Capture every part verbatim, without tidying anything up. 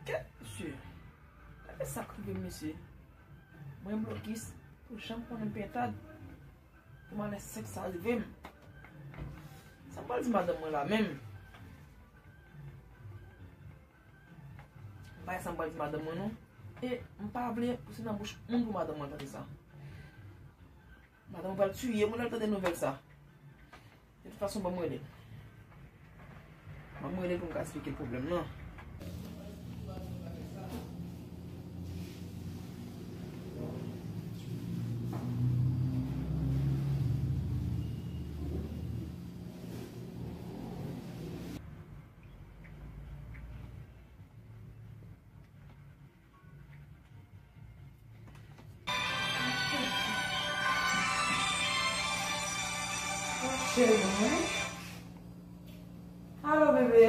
Kèt, mesye. Gade sa k rive m, mesye. Mwen blokis pou janm konnen pentad. Pou malè sèks sa rive m. Sa m pral di madanm mwen la menm? M pa wè sa m pral di madanm mwen non. E m pa vle pou se nan bouch moun pou madanm mwen tande sa. Madanm mwen pral tiye mwen lè l tande nouvèl sa. De tout fason, ban m rele. Ban m rele pou m ka esplike l pwoblèm nan. Cheri mwen. Alo, bebe.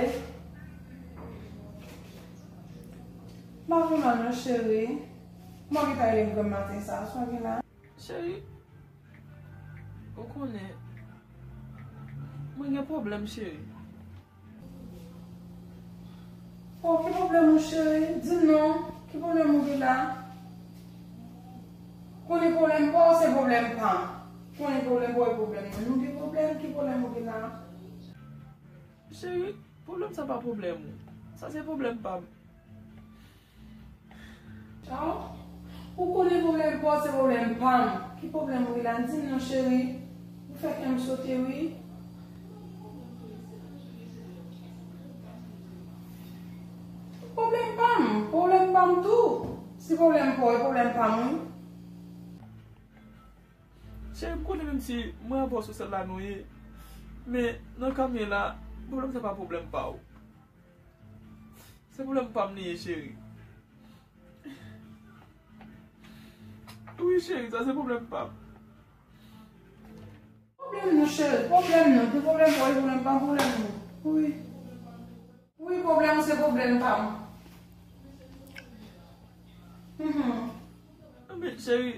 M pa pi mal non, cheri. Kòman w gentan rele m granm maten sa a? Sa w gen la? Cheri, ou konnen, mwen gen pwoblèm, cheri. Oh, ki pwoblèm ou, cheri? Di m non, ki pwoblèm ou gen la? Konnen pwoblèm pa w, se pwoblèm pa m. Konnen pwoblèm pa w, e pwoblèm mwen. Nou gen pwoblèm, ki pwoblèm ou gen la? Cheri, pwoblèm sa pa pwoblèm ou. Sa se pwoblèm pa m. Oh, ou konnen pwoblèm pa w se pwoblèm pa m. Ki pwoblèm ou gen la? Di m non, cheri. Ou fè kè m sote, wi. Pwoblèm pa m. Pwoblèm pa m tou. Si pwoblèm pa w, e pwoblèm pa m, wi. Cheri, m konnen menm si mwen avè w sou sèl la nou ye, men nan ka m ye la, pwoblèm sa pa pwoblèm pa w. Se pwoblèm pa m li ye, cheri. Wi, cheri, sa se pwoblèm pa m. Pwoblèm nou, cheri, pwoblèm nou. Tou pwoblèm pa w, pwoblèm pa m, pwoblèm nou. Wi. Wi, pwoblèm ou se pwoblèm pa m. Mhm. Men, cheri,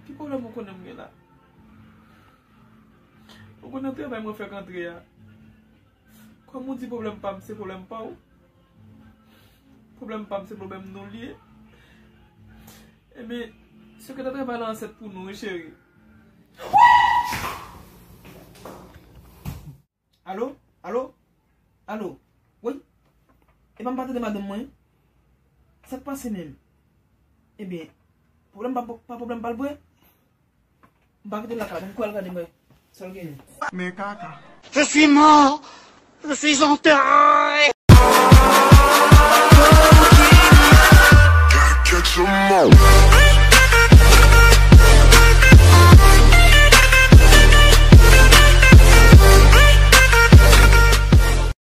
ki pwoblèm ou konnen m gen la? Ou konnen travay mwen fèk antre a. Kòm ou di pwoblèm pa m, se pwoblèm pa w. Pwoblèm pa m, se pwoblèm nou li ye. Ebyen, sekretè travay la ansent pou nou, wi, cheri. Alo? Alo? Alo? Wi? Epa m pa tande madanm mwen? Sa k pase menm? Ebyen, pwoblèm pa, pa pwoblèm pa l bwè? M pa kite l lakay, m kouri al gade mwen sa l genyen. Men kaka. Je suis mort. Je suis enterré. Catch 'em all.